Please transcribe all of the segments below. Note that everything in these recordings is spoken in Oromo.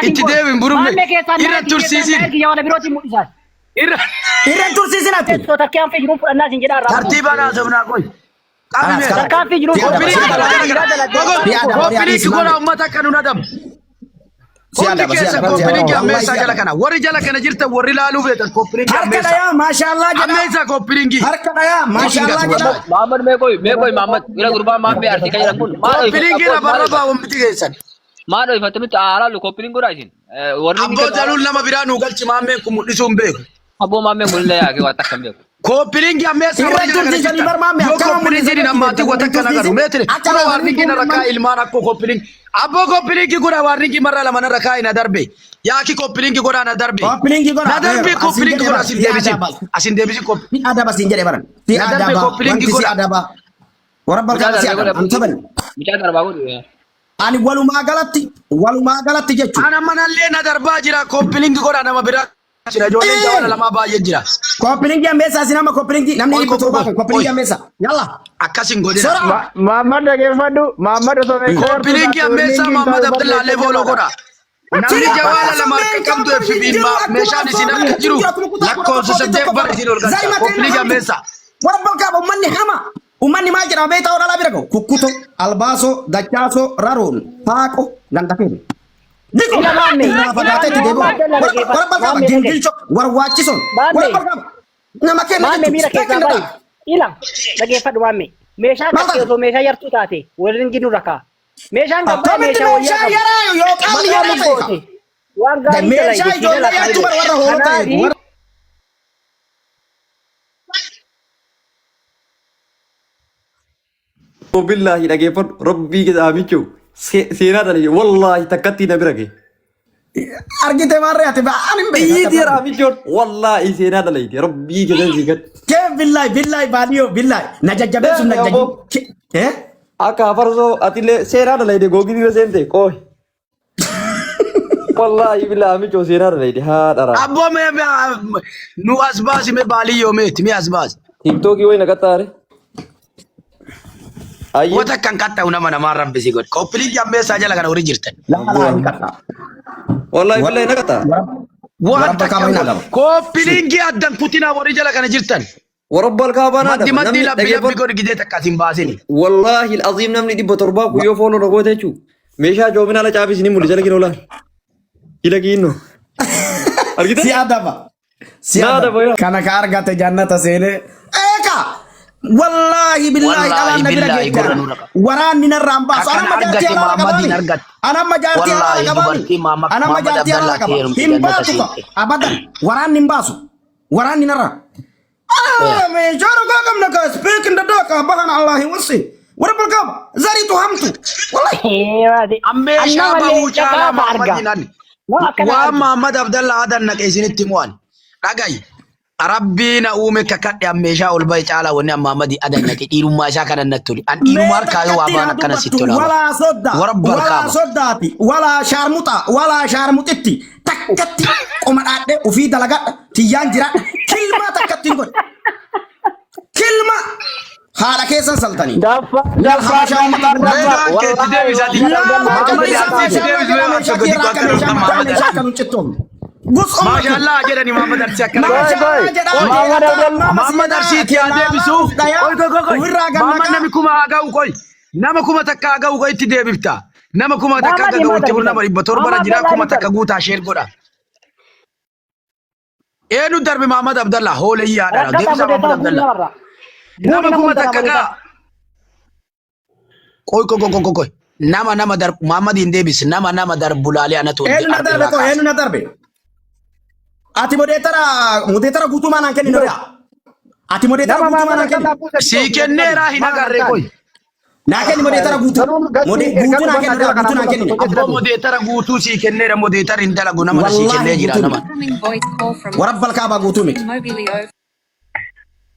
Itti deebiin burumne. Maammee keessaan Irra tursiisin. Kiyya wala birootiin mul'isan. Irra. Irra tursiisin ati. Teessoo tarkaanfii jiruun fudhannaa isin jedhaa irraa. Tartiibaan haasofnaa qoy. Kalaas, kalaas. Tarkaanfii jiruun Si adaba, si adaba. Si adaba, si Koppiliinki adaba. godha uummata akka nun adabu. Si Hundi adaba, si keessa adaba, si koppiliinki adaba. ammeessaa Wallahi si jala adaba. kana. Warri jala kana jirtan warri laaluu feetan koppiliinki Harka ammeessaa. dhayaa maashaallah jedha. Ammeessaa koppiliinki. Harka dhayaa maashaallah jedha. Mahammad mee qoy mee qoy Mahammad ila gurbaa maammee arsii kan jedhan kun maal Koppiliinki lafa rabaa wanti keessan. Maal dhoyfatte nutti haalaallu koppiliin godhaa isin. Warri Abboo jaluun nama biraa nuu galchi maammeen kun mul'isuu hin beeku. Abboo maammeen kunillee yaakee waan takka hin beeku. Koppiliinki ammeessaa Irra warri jala kana tursiisanii jirtan. bar maammee Yoo akkana koppiliinkiin mul'isanii ammaatti wata irra kana garu. tursiisin. Meetire Akka kuna warri waarringi narra kun kaa ilmaan akkoo koppiliinki. Abboo koppiliinki godha waarringi marra lama narra kaa na darbe. Yaaki koppiliinki godha na darbe. Koppiliinki godha. Na darbe Asin koppiliinki jedhe godha bara. asin Si deebisin. adaba. Asin deebisin koppiliinki. Si adaba siin jedhe baran. Si Na darbe adaba. koppiliinki Wanti si godha. adaba. Warra Mucaa balkaana si darbee adaba. godhe An tabani. mucaa darbaa godhu. Ani walumaa galatti jechuudha. Ana manallee na darbaa jira koppiliinki godha nama biraa jira. Ijoolleen jawala lamaa baay'ee jira. Koppiliinki ammeessaa isin amma koppiliinki namni Oi, dhibba torbaa oi, kan koppiliinki oi. ammeessaa. Yalla. Akkas hin godhina. Sora. Mahammad dhageeffadhu. Mahammad osoo meeshaa yartuu Koppiliinki taate ammeessaa warningiin Muhammad ta'uu Abdullaa barreessa follow jabaadha. godha. Namni jawaala lama harka qabdu FB meeshaan isin harka jiru lakkoofsa saddeet bar isin ol galcha. Koppiliinki ammeessaa. Warra balkaaba uummanni hama. Uummanni maal jedhama beektaa odhalaa bira gahu. Kukkuto, albaasoo, dachaasoo, raroon, faaqo, ganda keenya. Diko Ila maamme. irraa fagaatee itti deebi'u. Mahammad Abdullah Warra dhageeffadhu. balkaaba Maammee gingilcho, warwaachisoon. Warra Maammee. balkaaba nama kenna Maammee miira jechuudha. keessaa bahi. Ila dhageeffadhu maammee. Meeshaan Maal qaqqee taate? osoo meeshaa yartuu taate warri nurra kaa. Meeshaan gabbaa Akkamitti meeshaa wayyaa meeshaa qabu. yaraa yoo qaamni Maqaa yaraa ta'e lubboote. Waan gaarii Meeshaa dalagde ijoollee yartuu bara warra hoolota eegu. Kanaaf Billaahi dhageeffadhu rabbii keessa seenaa dhala wallaahi takkatti na bira gahe. Argite maarree ati ba'aan hin beeku. Xiyyiitii raamichoon wallaahi seenaa dhala rabbii keessa si gad. Kee billaay billaay baadiyoo billaay na jajjabeessuuf na jajjabeessu. Eh? Akka afarsoo atillee seenaa dhala googilii irra seente qooyi. Wallaahi billaahi amichoo seenaa dhala haadha raa. Abboo mee nu as baasi mee baaliyyoo meeti mee as baasi. Tiiktookii wayi na qaxxaare. Ayyee. Wata kan qaxxa'u nama namaa rabbisi godhe. Koppiliinki ammeessaa jala kana horii jirtan. Lama lama hin qaxxaa. Wallaahi billahi na qaxxaa. Waan Warabba takka kaaba hin adaba. koppiliinki addan kutinaa horii jala kana jirtan. Warabba alkaabaa naa Maddi daba. maddii Namni labbi labbi dhageeffadhu. godhi gidee takka asin baasini. Wallaahi al'aziim namni 700 kun yoo fooloo na goote jechuun meeshaa joominaa la caafis ni mul'isa lakin olaan. Ila kiinno. Argite? Si adaba. Si Na adaba. adaba yaa. Kana ka argate jannata seenee. Eeka! Wallaahi billaahi Wallaahi dhalaan na bira billaahi geette gurra ana. nu raqa. Waraanni narraa hin baasu. Akkana Anamma jaartii argate alaala Muhammadiin qabaani. argatte. Anamma jaartii alaala Wallaahi qabaani. dubartii Anamma Muhammad jaartii alaala Abdallah qaba. heerumte Hin jannata baasu ka. seente. Abadan. Waraanni hin baasu. Waraanni narraa. Ah, meeshaa dhugaa qabna ka speak in the dark bahan Allahi wasi. Warra balkaaba zariitu hamtu. Wallahi. Ammeeshaa bahuu caalaa Muhammadiin ani. Waan akkana Waan arge. Muhammad Abdallah Adan naqe isinitti himu'an. Dhagayi. Rabbii na uume kakadhe ammeeshaa ol bahe caalaa wanni amma Muhammad Adan naqe dhiirummaa isaa kanan natti tole. An dhiirummaa harkaa yoo waa ba'an akkana sitti tola. Walaa sodda, Warra walaa barkaaba. soddaati, walaa shaarmuxa, walaa shaarmuxitti takkatti qoma dhaadhee ofii dalagadha, tiyyaan jiraadha, kilmaa takkatti hin godhe. Kilma haadha keessan saltanii. Daffar Laal daffar habashaa uummata daffar gurraacha. daffar. Meedaan keetti deebisa ati. Laal Muhammad meeshaa Arsiitti meeshaa deebisi mee meeshaa akka gadi kiirraa akka akka meeshaa dhuftan mataa Muhammad meeshaa Arsii. akka nu cittoomne. Gus ummatu. Maashaallah jedhani Muhammad Arsii akkana Qoy godhe. qoy. Qoy. Mahammad Abdallah. Muhammad Arsiitti haa deebisu. Qoy qoy qoy qoy. Ofirraa Muhammad gannaqa. nami kuma haa ga'u qoy. Nama 1000 haa ga'u qoy itti deebifta. Nama 1000 Muhammad ga'u himaa itti darbitan. nama 700 Muhammad jira Abdallah kuma ni takka darbe. guutaa sheer godha. Eenyu darbe Muhammad Abdallah hoolayyaadha. Rakkata Deebisa godhe Muhammad ta'u guutuu Abdallah. namarra. Nama Guutuu nama kuma hunda takka nama ga'a. Qoy qoy qoy qoy qoy. Nama nama darbu Muhammad hin deebis. Nama nama darbu laalee anatu Eenyu na darbe irraa koo kaasa. eenyu na darbe. Ati modeetara modeetara guutuu maa naan kenni noriyaa. Ati modeetara Nama guutuu maa Mahammad naan kenni. Abdallah buuse Sii kenneeraa hin agarree qoy. Naa kenni modeetara guutuu. Garuu Mode gastii guutuu erga naa kenni dhufan noriyaa jala guutuu kana naa kenni. Abboo modeetara guutuu sii kenneera modeetara hin dalagu nama na sii Wallaahi kennee jira guutuu nama. miti. Incoming voice call from Warabbal kaabaa guutuu miti. Mobilio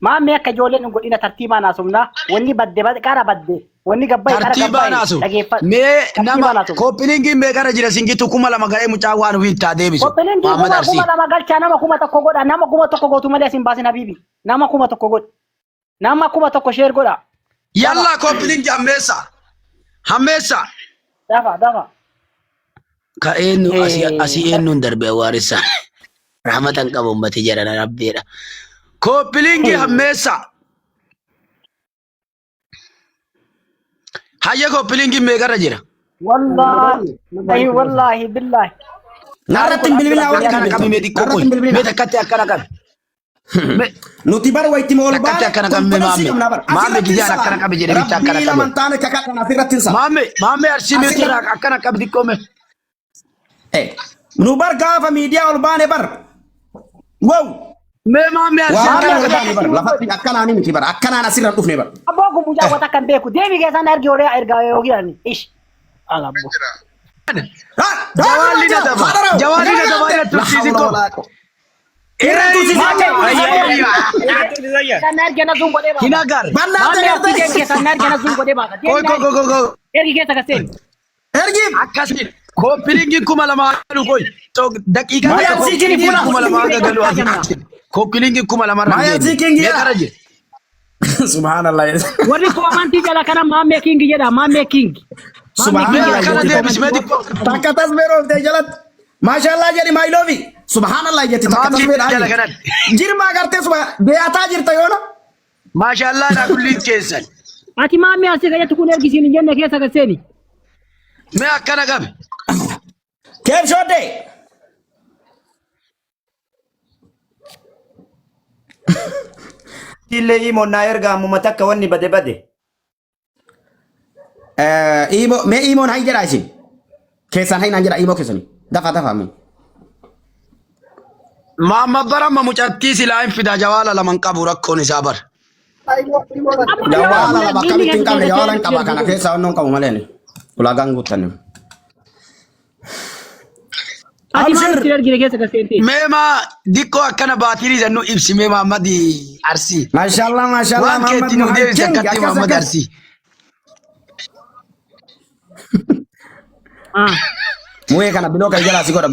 Maammee akka ijoolleen hin godhina tartiibaan haasofna. Wanni badde qara badde. Wanni gabbaa'e qara Tartiibaan gabbaa'e. haasu. Dhageeffadhu. Mee nama Tartiibaan haasofna. koppiliingiin meeqarra jira singitu 2000 ga'ee mucaa waan ofii itti haa deebisu. Koppiliingii Muhammad kuma Arsii. 2000 galchaa nama 1000 godha. Nama 1000 gootu malee as hin baasin habiibi. Nama 1000 godhi. Nama 1000 sheer godha. Yallaa koppiliingi hammeessa. Hammeessa. Dafa dafa. Ka eenyu asii asii eenyuun darbe awwaaressa. Rahmatan qabu ummati jedhan rabbiidha. Kooppiliingii hammeessa. Hayya kooppiliingiin meeqarra jira? Wallaahi wallaahi billaahi. Narratti hin bilbilaa warri Akkana qabi mee xiqqoo Narratti qoy. hin bilbilaa. Mee takkatti akkana qabi. Mee Nuti bar wayitti ol Takkatti baane akkana qabne konfidensii maamme. qabna bar. Maamme Asirratti hin gizaan akkana salaanne. qabi jedhe bicha akkana Rabbii qabe. laman taane kakadhan asirratti hin salaanne. Maamme maamme arsii meetii irraa akkana qabi xiqqoo mee. Eh, Nu bar gaafa miidiyaa ol baane bar. Wow! Mee maamme arsii Waan akkana ol qabi. baane bar. Lafatti akkanaan miti bar. Akkanaan asirra hin dhufne bar. Abboo kun mucaa wata kan beeku deemi keessaan ergi horii erga yookiin ish. Alabbo. Jawaalli na daba. Jawaalli na daba irra tursiisi koo. Irra tursiisi Kan ergi na zuun godhee Hin baata. agarre. Maammi arsii deemi keessaan ergi na zuun godhee baata. Koi koi koi koi koi. Ergi keessa kaseen. Ergiif. Akkasii. Kooppilingiin 2000 galu koi. Daqiiqaa Maayal takka siikiin kooppilingiin fuula. 2000 haga galu asii. Kooppilingiin 2000 irra hin Maayal geenye. siikiin gira. Meeqarra jira? Subhanallah. Warri koomantii jala kana maammee king jedha maammee king. Mee Subhanallah. akkana deebisi mee xiqqoo. Takka tasbee jalatti. Maashaallah jedhi my love. Subhanallah jetti takka Maammi tasbee jala kanatti. Jirma agartee subha beeyataa jirta yoona. Maashaallah naa kulliin keessan. Ati maammee asii kayyatti kun ergi siin hin jenne keessa kaseeni. Mee akkana qabi. Keef shoddee. Illee imoon naa erga ammuma takka wanni bade bade. Imo mee imoon hay jedhaa isin. Keessaan hay naan jedhaa imoo keessanii. Dafa dafa ammoo. Maamma bara amma mucattii silaa hin fida jawaala laman qabu rakkoon isaa bara. Jawaala lama akkamitti hin qabne jawaala hin qaba kana keessaa onnoo hin qabu malee. Ulaagaan guuttanne. Ati maal Abshir. ittiin argine keessa gaseente? Mee maa diqqoo akkana baatirii sannu ibsi mee Mahammad Arsii. Mashallah mashallah Waan Muhammad keetti nu deebisi King akkatti akkas Mahammad akkas. Arsii. Mu'ee kana biloo kan jalaa si godha.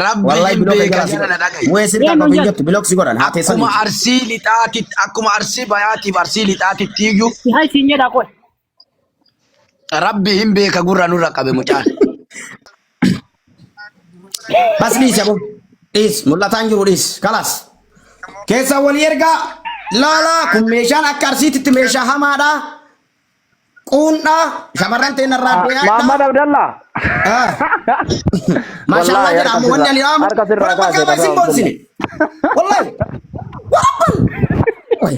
Rabbi Wallahi hin biloo kan beeka jalaa si jala na godha. dhaga'i. Mu'ee sirrii Eenyu kan jedhu? jettu biloo si godhan haa teessanii. Akkuma Arsii lixaatitti akkuma Arsii bayaatiif Arsii lixaatitti iyyuu Si hay siin jedha qoy. Rabbi hin beeka gurra nurra qabe mucaan. Bas dhiisi aboo. Dhiis mul'ataan jiru dhiis. Kalaas. Keessa walii ergaa laalaa kun meeshaan akka arsiititti meeshaa hamaadha. Quundhaa shamarran ta'e narraa Muhammad dee'aadha. Abdallah. Maashaallah Wallahi jedha harka ammoo wanni ani sirraa dhaamu. harka sirraa Warra kaase bakka isin dhagaa boonsine. Wallahi. Warabbal.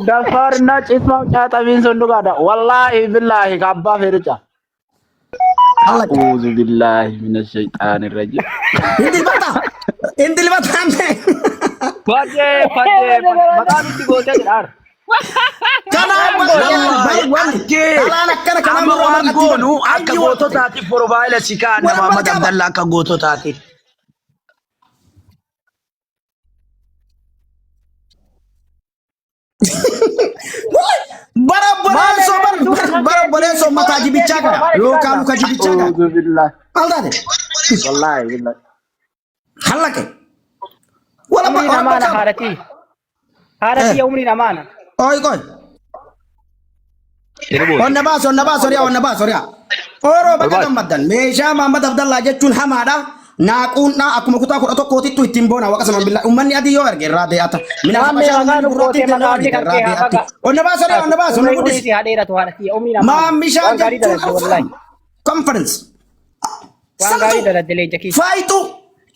Daffaarina cisma caaxamiin sun dhugaadha. Wallaahi billaahi kabbaa fedhicha. Allah. A'uuzu billaahi mina shayxaani rajiim. Hin dilbata. Hin dilbataan. Fadhee fadhee maqaa nutti gootee jedhaan. Kanaaf Wallahi wanni arkee dhalaan akkana kanaan amma nurraa waan marqatti goonu bara. akka Ayyi waan goototaatiif porofaayila si kaa'anna Warra Mahammad balqaba. Abdallaa akka goototaatiif. Bara obboleessoo bara bara obboleessoo mataa jibichaa kana yookaan luka jibichaa kana. A'uuzu billaahi. Maal taate? Wallaahi billaahi. Hallaqe. Wala Umriin wala amaana balqaba. haadhatii. Haadhatii umriin amaana. Oi koi. Onna baas onna baas horiyaa onna baas horiyaa. Oroo bakka gammaddan meeshaa Mahammad Abdallaa jechuun hamaadha. Naaquundhaa akkuma kutaa 11tittu ittiin boona waaqa saman billaa uummanni adii yoo arge irraa dee'ata. Mina Maammee habashaa maqaa uummanni nu gurraattiin gootee ta'e maqaa argite kan irraa kee haa dee'atti. baga. Onna baas horiyaa onna baas onna Umriin guddisi. si haa dheeratu haadhatii umriin amaana. Maammishaa Waan gaarii jechuun dalagde wallahi. conference. Waan gaarii Saltuu dalagde leenca kiyya. faayituu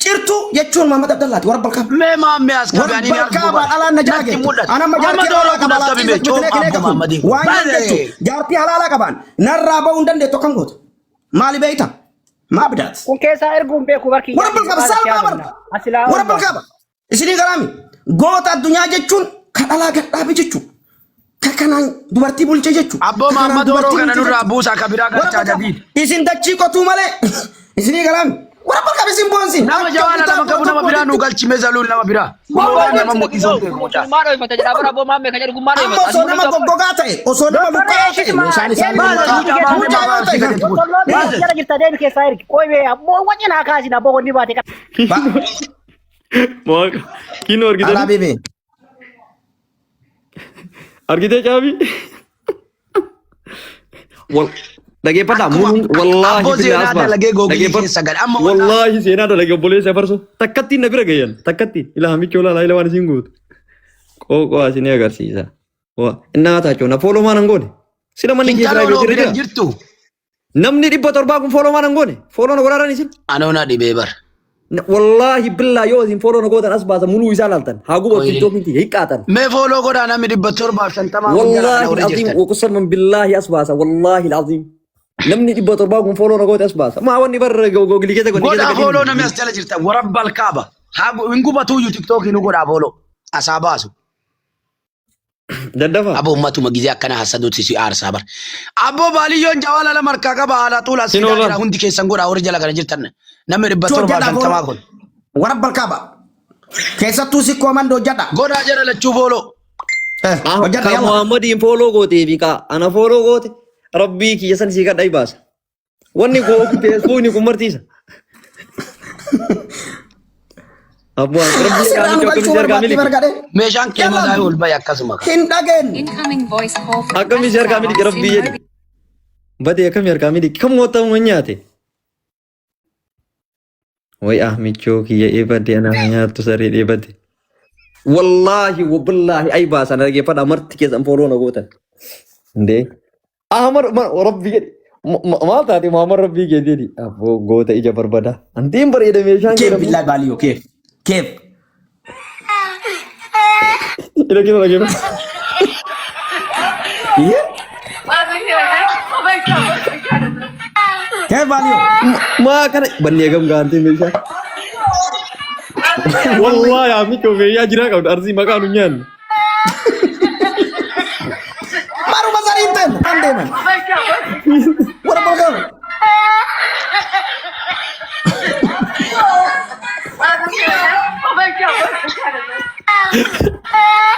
cirtuu jechuun Mahammad Abdallaati warra balqaba. Mee maammee as qabe Warra ani ni argu balqaba bara. dhalaan na jala Natti geettu. mul'ata. Ana amma Mahammad jaartii Oroo halaalaa kun qaba as qabe mee laatiif coom bitinee kinee abbo qabu. Mahammadiin kun. Waan hin Baale. jettu jaartii halaalaa qabaan narraa ba'uu hin dandeettu akkam gootu. Maali beeyta? Maa bidaat? Kun keessaa erguun beeku barkii. Warra balqaba salphaa barba. Warra balqaba. Isinii garaami. Goota addunyaa jechuun ka dhalaa gadhaabe jechuudha. Ka kanaan dubartii bulche jechuudha. Abboo Ka kanaan Mahammad Oroo dubartii kana bulche nurraa jechuudha. buusaa ka biraa Warra galchaa balqaba. jadiid. Isin dachii qotuu malee. Isinii garaami. Warra balqaba isin boonsin. Nama Akka jawaala kutaa lama qabu nama biraa nu 11titti. galchi mee zaluun nama biraa. Waan nama mul'isuu hin beeku mucaan. Gummaa dhoofata jedhaa bara abboo maammee kan jedhu gummaa Amma dhoofata. osoo nama goggogaa ta'e, osoo nama luqqa'aa ta'e, meeshaan isaa Maal luqqa'aa. mucaa maammee Mucaa yoo mamaa ta'e si kan. gadi kun. Maal Jala jirta deemi keessaa ergi. Qoy bee abboo wacin haa kaasin abboo wanni baate qaba. Waaqa. Kiinoo Alaa argitanii? bebe. Argitee caabii? Wal. Dhageeffadhaa Akkuma muluun wallaahi abboo billaa seenaa as baasa. dalagee googilii Dhageeffadhu. keessa gale. Amma wallaahi Wallaahi seenaa dalagee obboleessa afarsoo. Takkattiin na bira gayan. Takkattiin. Ilaa hamicha olaa ilaa waan isiin gootu. Qooqoo isinii agarsiisa. Waa innaa taachoo na fooloo maan hin goone. Sila manni kee Intala biraa oloo jira bira jira. jirtu. Namni 700 kun fooloo maan hin goone. Fooloo na godhaaran isin. Anoo na dhibee bara. Wallaahi billaa yoo isin fooloo na gootan as baasa muluu isaa laaltan. Haa gubatu Qoyli. tiktookiin kiyya hiqqaatan. Mee fooloo godhaa namni 750 kun jala kana Wallaahi warri alazim jirtan. waqussaman billaahi as baasa wallaahi alazim. Namni 700 kun fooloo na goote as baasa. Maa wanni bar googilii keessa godhe keessa Godhaa gadi. fooloo namni as jala jirtan warabba alkaaba. Haa hin gubatuyyuu tiktookii nu godhaa fooloo. Asaa baasu. Daddafa. Aboo ummatuma gizee akkana hasaduutti si aarsaa bar. Aboo baaliyyoon jawaala lama harkaa qaba haala xuula as Sin fidaa oolan. jira hundi keessan godhaa warri jala kana jirtan. Namni dhibba Choo torbaa jedha shantamaa fooloo. kun. Warra kaaba. Keessattuu sikkoo mandoo hojjedha. Godhaa jara lachuu fooloo. Hojjedha Ka yalla. Muhammadiin fooloo gootee fi ka ana fooloo goote rabbii kiyya san sii kadhaa baasa. Wanni gootu feesbuukni kun martiisa. Abbaa rabbii Sirraa nu qaamicha galchuu akkamitti harkaa barbaaddi miliki? bargadhe. Meeshaan kee Yalla. mataa ol bahe akkasuma. Hin dhageenye. Incoming voice call from Akkamitti harkaa miliki rabbii jedhi. Badee akkamii harkaa miliki? Kam moottamu nyaate? Way ah michoo kiyya eebadde anaaf nyaattu saree eebadde. Wallaahi wabillaahi ay baasan dhaggeeffadha marti keessan fooloo na gootan. Indee. Ahmad rabbi jedhi. Maal taate Muhammad rabbii kee jedhi. Abboo goota ija barbada. Antiin bareeda meeshaan kee Keef billaa baaliyyoo keef. Keef. Ila kina dhaggeeffadha. Iyyee. Keef baaliyyoo. Maa kana bannee gam gaantii meeshaa. Wallaahi haa michoo meeshaa jiraa qabdu arsii maqaa nu nyaannu. Maruma sariin ta'e kan deeman. Warra balkaaba.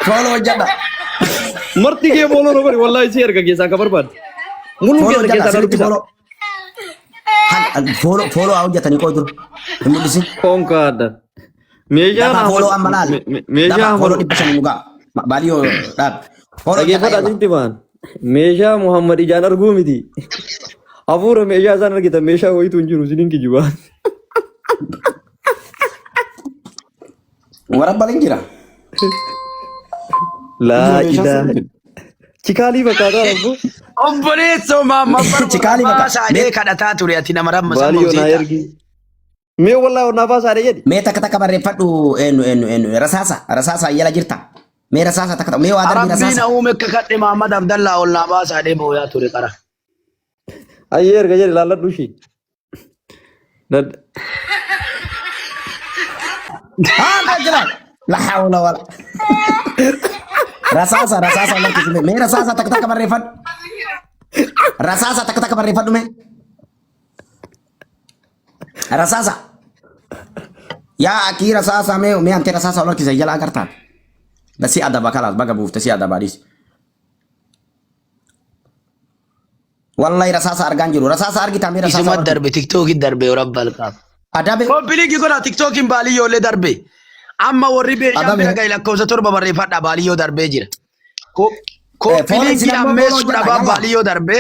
Fooloo hojjedha. Marti kee fooloo na godhi wallaahi si erga keessaa akka barbaadde. Muluu Fooloo keessa hojjedha keessaa na sirriitti dubbisa. fooloo. Fooloo haa hojjetanii qoo jiru. Hin mul'isin. Konka adda. Meeshaan Dafaa fooloo amma laal. Meeshaa Dafaa fooloo 500 nu ga'a. Baaliyyoo dhaab. Fooloo hojjedha Dhageeffadha yalla. asitti ba'an. Meeshaa Muhammad ijaan arguu miti. Hafuura meeshaa isaan argitan meeshaa wayitu hin jiru isiniin kijibaa. Warabbal hin jira. Laa Meeshaa ilaaha. sirrii. Chikaalii fakkaataa rabbu. Obboleessoo maamma Chikaalii bakka. Saalee kadhataa ture ati nama ramma samma Baaliyyoo naa useeta. ergi. Mee wallaahi onnaa baasaa jedhi. Mee takka takka barreeffadhu eenyu eenyu eenyu rasaasa rasaasa jala jirta. Mee rasaasa takka takka mee waa darbi Rabbiin rasaasa. uume akka kadhe Mahammad Abdallaa ol naa baasaa dhee booyaa ture qara. Ayyee erga jedhi laalladhu ishii. Dad- Haa jira. La hawla wala. Rasaasa rasaasa lakkisi mee mee rasaasa takka takka barreeffadhu. Rasaasa takka takka barreeffadhu mee. Rasaasa. Yaa akii rasaasa mee mee ante rasaasa ol harkisa jala agartaa. Basi adaba kalaas baga buufte si adaba dhiisi. Wallahi rasaasa argaan jiru. Rasaasa argitaa mee rasaasa Isuma ol harkisa. darbe tiktookii darbe yoo rabba alqaaf. Adabe. Koppiliinki godha tiktookiin baaliyyoolee darbe. Amma warri beeshaan Adabe. bira gahe lakkoofsa 7 barreeffadha baaliyyoo darbee jira. Fooloo Koppiliinki isin ammoo fooloo ammeessuu hojjedha dhabaa yalla. baaliyyoo darbe.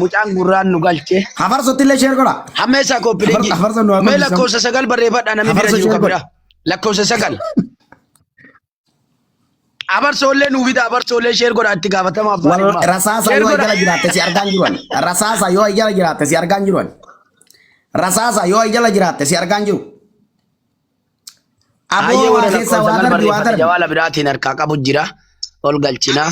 Mucaan gurraan nu galche. Hafarsotti illee sheer godha. Hammeessaa koppiliinki. Hafarso nu haa Mee kolfisan. lakkoofsa 9 barreeffadha namni bira Hafarso jiru sheer kan godha. bira. Lakkoofsa 9. Abarsoollee nuu fida abarsoollee sheer godha itti gaafatama abbaa Wal dhimmaa. rasaasa Sheer yoo godha. jala jiraatte si argaan jiru ani. Rasaasa yoo jala jiraatte si argaan jiru ani. Rasaasa yoo jala jiraatte si argaan jiru. Aboo Hayyee waa warra keessa lakkoofsa waa 9 darbi waa barreeffadha darbi. jawaala biraatiin harkaa qabu jira. Ol galchinaa.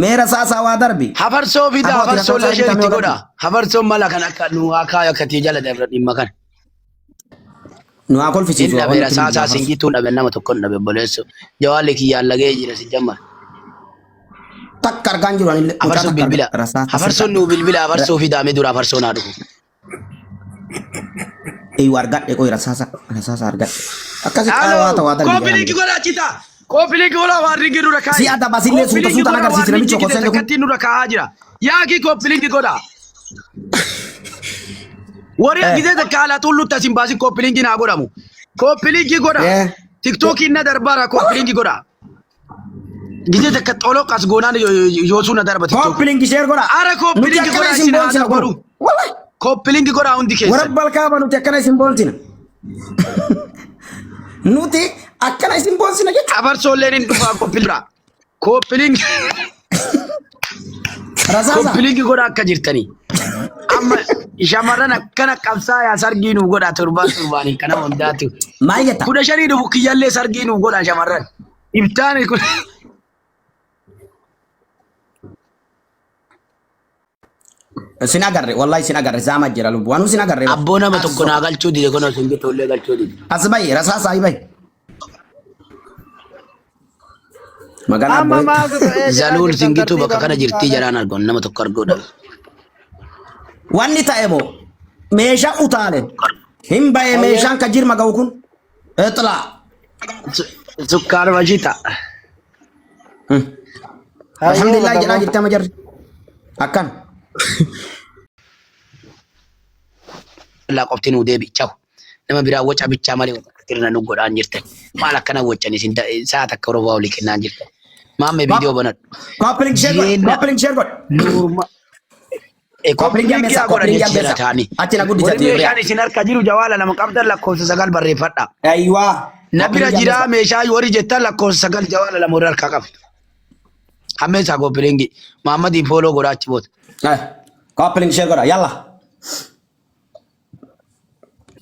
Mee rasaasa waa darbi. Hafarsoo fida Aboo ati hafarsoo lakkoofsa illee argitaa mee itti ol godha. argi. Hafarsoon mala kan akka nu haa kaayu akka tii jala dabra dhimma kana. Nu haa Hin kolfisiisu dhabe wanti nuti rasaasaa hafarsu. singituu dhabe nama tokko hin dhabe obboleesso. Jawaalli kiyyaan lagee jira si jammar. Takka argaan jiru anillee mucaa Hafarsoon takka bilbila. arga rasaasa Hafarsoon sirra. nuu bilbila hafarsoo fidaame dura hafarsoo naa dhufu. Eeyyuu argadhe qoy rasaasa rasaasa argadhe. Akkasi qaawaa Halo, ta'aa darbi koppiliinki jalaan. godha achita. Koppiliinki godha waan ringi nurra Si kaa'i. adaba sillee suuta Koppiliinki suutaan godha waan agarsiisi ringi namichi gide okorseen kun. takkattiin nurra kaa'aa jira. Yaaki koppiliinki godha. Warri gisee takka alaa tullutti as hin baasin koppiliinki naa godhamu. Koppiliinki godha. Tiktookiin na darbaara koppiliinki godha. Gizee takka xoloo qas goonaan yoosuu na darba tiktook. Kooppilingi sheer godha. Ara Nuti kooppilingi akkana godhaa isin isin haa boonsina godhu. godhu. Wallahi. Kooppilingi godhaa hundi Warra keessan. balkaaba nuti akkana isin boonsina. Nuti akkana isin boonsina jechuudha. Abarsoolleen hin dhufaa kooppilingi. Kooppilingi Rasaasa. kooppilingi godhaa akka jirtanii. Amma shamarran akkana qabsaa yaa sargii nuuf godhaa torbaan torbaanii kana hundaatu. Maal jetta? 15 dhufu kiyyallee sargii nuuf godhaa shamarran. Ibtaan kun. Sin agarre wallahi sin agarre zaama jira lubbu anuu sin agarre. Abboo nama tokko naa galchuu dide kun osoo hin jettu galchuu dide. As bahi rasaasa ayi bahi. Magaalaa Amma abboo. maaltu ta'ee jedhaa Zaluul jirtan singituu bakka tartiiba kana jirtii jaraan argoon nama tokko arguudha. Wanni ta'e moo meeshaa utaale hin bahe meeshaan ka jirma ga'u kun ixlaa. Sukkaar mashita. Alhamdulillah jedhaa jirti amma jarri. Akkan. Laa qofti nuu deebi chaw. Nama biraa waca bichaa malee sirna nu godhaan jirtan. Maal akkana wacan isin sa'a takka roobaa olii kennaan jirtan. Maammee viidiyoo banadhu. Coupling share godhi. Jireenya Coupling share godhi. Nuurma. Coupling jammeessa. Coupling jammeessa. Achi na guddisa Warri tiirriyaa. meeshaan isin harka jiru jawaala lama qabdan lakkoofsa 9 barreeffadha. Ayiwaa. Na bira jiraa meeshaa warri jettan lakkoofsa 9 jawaala lama warri harkaa qabdu. Hammeessaa kooppilingi. Mahammadiin fooloo godhaa achi booda. Coupling share godha. Yalla.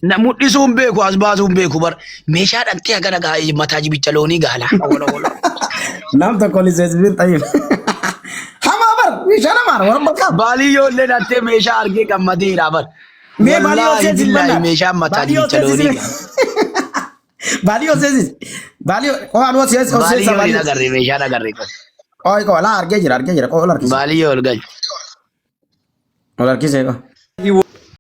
Na mul'isuu hin beeku as baasuu hin beeku bar meeshaa dhantee hagana gaa mataa jibicha loonii gaala. Wala wala. Nam tokko liseesbiin xayyib. Hamaa bar meeshaa namaara warra bakka. Baaliyyoo illee dhantee meeshaa argee gammadeera bar. Mee baaliyyoo Wallaahi seesis billaahi banna. meeshaan mataa Baaliyyoo jibicha seesis. loonii gaala. Baaliyyoo seesis. Baaliyyoo qo'aan hoo seesis hoo seesa Baaliyyoo hin baaliyyoo. agarre meeshaan agarre. Qo'i qo'a laa argee jira argee jira qo'o ol harkise. Baaliyyoo ol galche. Ol harkise qo'a.